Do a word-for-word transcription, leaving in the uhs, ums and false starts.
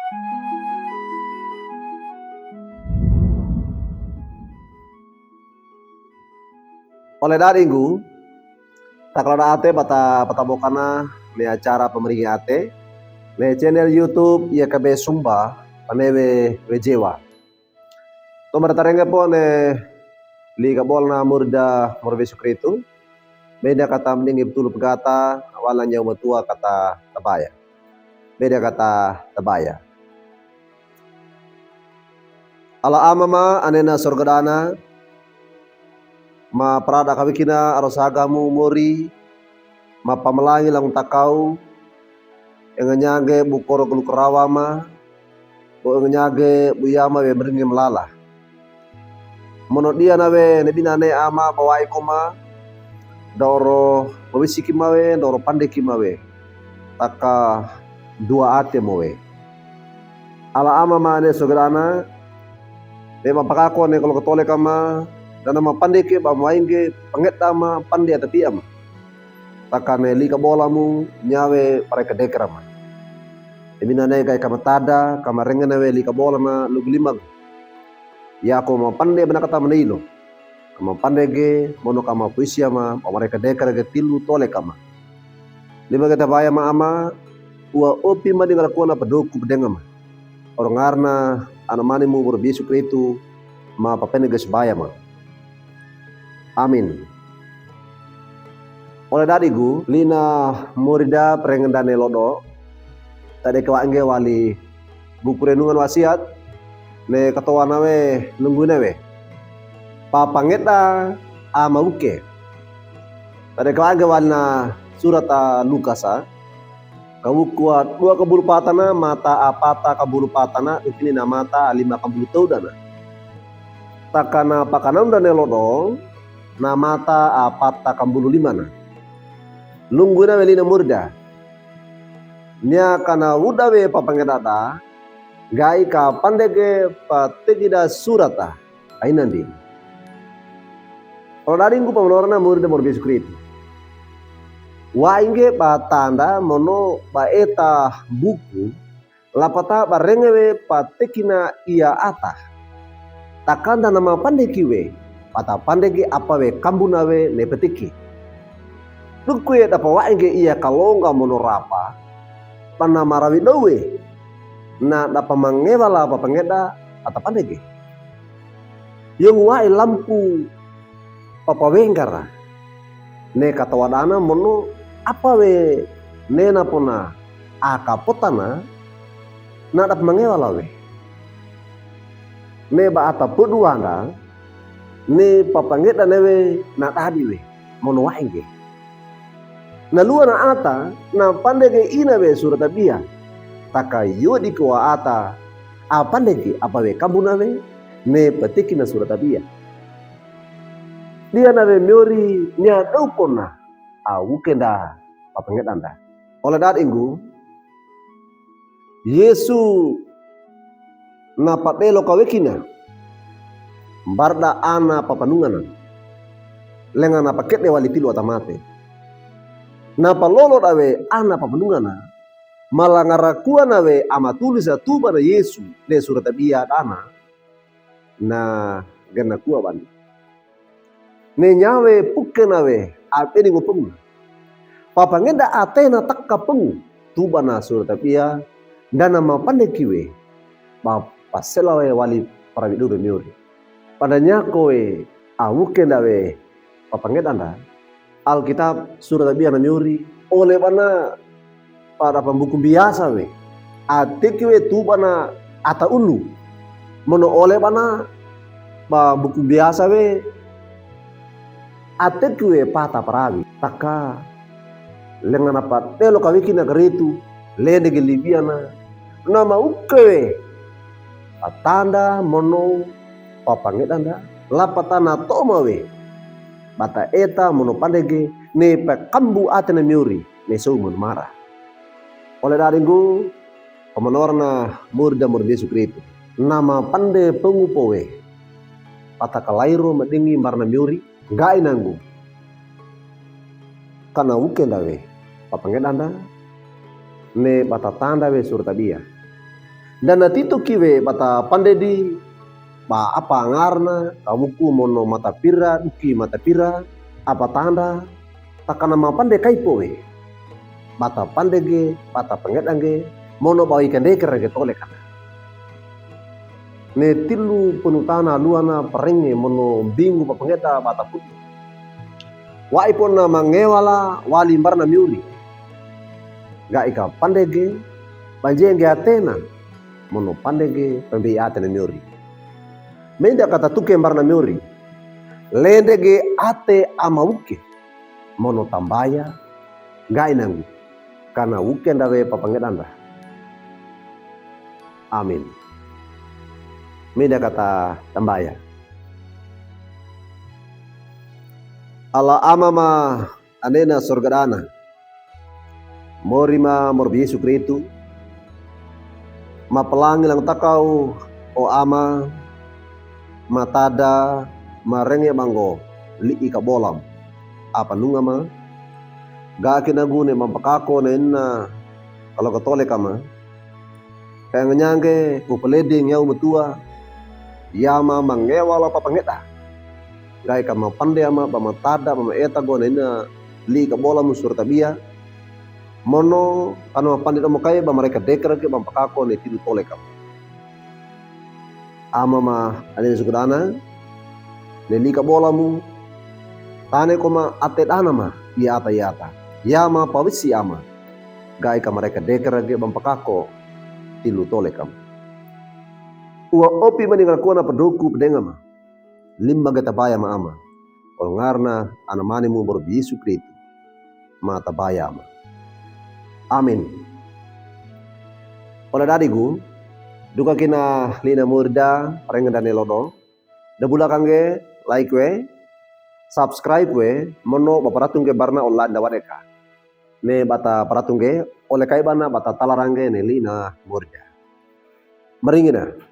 Ole daɗi nggu, takalaɗa ate bata, bata bokana ne acara pamaringi ate ne channel YouTube I A K B Sumba, pane we, we jewa. Tomareta renge po ne li kabolna murida mor Yesu Kristu. Beda kata mendingi betul pegata, wala nyaw matua kata tabaya. Beda kata tabaya. Ala Ama ma, anena sorga dana, ma parada kawekina aro sagamu mori, ma pamalangi langtakaw, engenyage bukoro gelu karawa ma, bo engenyage buyama we meringi melala. Mono diana we nebinane Ama bawaiko ma, doro bawisiki ma we, doro pandeki ma we. Taka dua ate mo we. Ala Ama ma ne sorga dana, ne mapakako ne kalo katoleka ma, dana mapandeke ba mawainge pangeda ma pande atapia ma. Takane li kabolamu nyawe pareke dekera ma. Eminane gai kamatada, kamarengena we li kabolana lugulimang. Yako mapande banakata maneilo. Kamapandege, mono kamapuisia ma, pamareke dekera ge tilu toleka ma. Lima ge tabaya ma Ama, ua opi ma dinga lakona padoku padenga ma. Oro ngarna Anamanimu boro Yesu Kristu, ma papene ge subaya ma. Amin. Ole daɗi nggu, lina murida perengenda ne lodo, tade kewa ngge wali buku renungan wasiat, ne katowana we lungguina we. Papangeda a mawuke. Tade kewa ngge walina surat a Lukas a, kawuku a dua kabulu patana, mata a pata kabulu patana, ukini na mata a lima kabulu towdana. Takana pakanamda ne lodo, na mata a pata kabulu limana. Lungguina we lina murida. Nia kana wuda we papangedada, gai kapandege pategida surata. Ainandi. Olo daɗi nggu pamanorana murida mor Yesu Kristu. Wainge ba tanda mono ba eta buku, lapata ba renge we patekina ia ata. Takanda na mapandeki we, pata pandeki apa we kambuna we ne peteki. Dukue dapa wainge ia kalonga mono rapa, pana marawi dowe, na dapa mangewala papangeda ata pandeki. Yong wae lampu papawenggara. Ne katawadana mono apa we nena pona a kapotana na dapa mangewala we. Ne ba ata poduwanda ne papangedana we na daɗi we mono wainge. Na luwa na ata, na pandege ina we surata bia. Taka yodi ko ata, a pandege apa we kambuna we, ne patekina surata bia. Diana we miori nia daukona, a wukenda papangedanda. Ole daɗi nggu, Yesu na padelo kawekina, mbarda ana papanungana, lenga na pakede wali tilu ata mate. Na palolo dawe ana papanungana, malangara kuana we a matulisa tuba na Yesu, ne surata bia dana, na gana kua bani. Ne nyawe pukena we a peni ngo pengu. Papangeda atena taka pengu. Tuba na surata bia, dana mapandeki we. Ba pasela we wali parawi dodo miori. Pada nyako we a wukenda we papangedanda. Alkitab surata bia na miori, ole bana pada pambuku biasa we. Ateki we tuba na ata ulu. Mono ole bana pambuku biasa we. Ateki we pata parawi. Taka lenga na padelo kawekina karitu, lende ge libiana. Na mauke we. Patanda mono papangedanda. Lapatana toma we. Bata eta mono pandege, ne pakambu atena miori, ne sou mono mara. Ole daɗi nggu, pamanorana murida mor Yesu Kristu. Na mapande pengu powe. Pata kalairo madingi mbarana miori, gaina nggu. Kana wukenda we, papangedanda, ne bata tanda we surata bia. Dana tito kiwe bata pande di, ba apa ngarna, ka wuku mono mata pira, duki mata pira, apa tanda, takana mapande kaipo we. Bata pande ge, bata pangeda ge, mono ba wi kandekera ge tole kana. Ne tilu penutana luwana parenge mono bingu ba pangeda bata putu. Wa ipo na mangewala wali mbarana miori. Ga ika pande ge, banjenge atena, mono pande ge, pambe atena miori. Menda kata tuke mbarana miori. Lende ge ate ama wuke, mono tambaya, ga inangu, kana wuke ndawe papangedanda. Amin. Menda kata tambaya. Ala Ama ma anena sorga dana. Mori ma mori Yesu Kristu. Mapalangi lang takaw o Ama, matada, marenge banggo, li'i kabolam. Apa nunga ma. Ga kinagune mampakako na ina kalo katole kama. Kaya nganyangge, upalede ngiyaw matua. Yama mangewala papangeda. Ga ika mapande Ama, ba matada, ba maeta go na ina li'i kabolam sura tabiya. Mono, kana mapande domo kai, ba mareka dekera ge, ba mpakako ne tilu tole kama. Ama ma, anena sorga dana, ne li'i kabolamu, tane ko ma ate dana ma, iyata iyata. Yama pawisi Ama. Ga ika mareka dekera ge ba mpakako, tilu tole kama. Uwa opi mani ngalakowana padoku padenga ma. Lima ge tabaya ma Ama. Olo ngarna anamanimu boro Yesu Kristu. Ma tabaya Ama. Amin. Olo dadigu, duka kina li'i na morida, parenge dane lodo. Da bula kange, like we, subscribe we, mono ba paratunge barna online da wadeka. Ne bata paratunge, ole kai bana bata talarange ne li'i na morida. Maringina.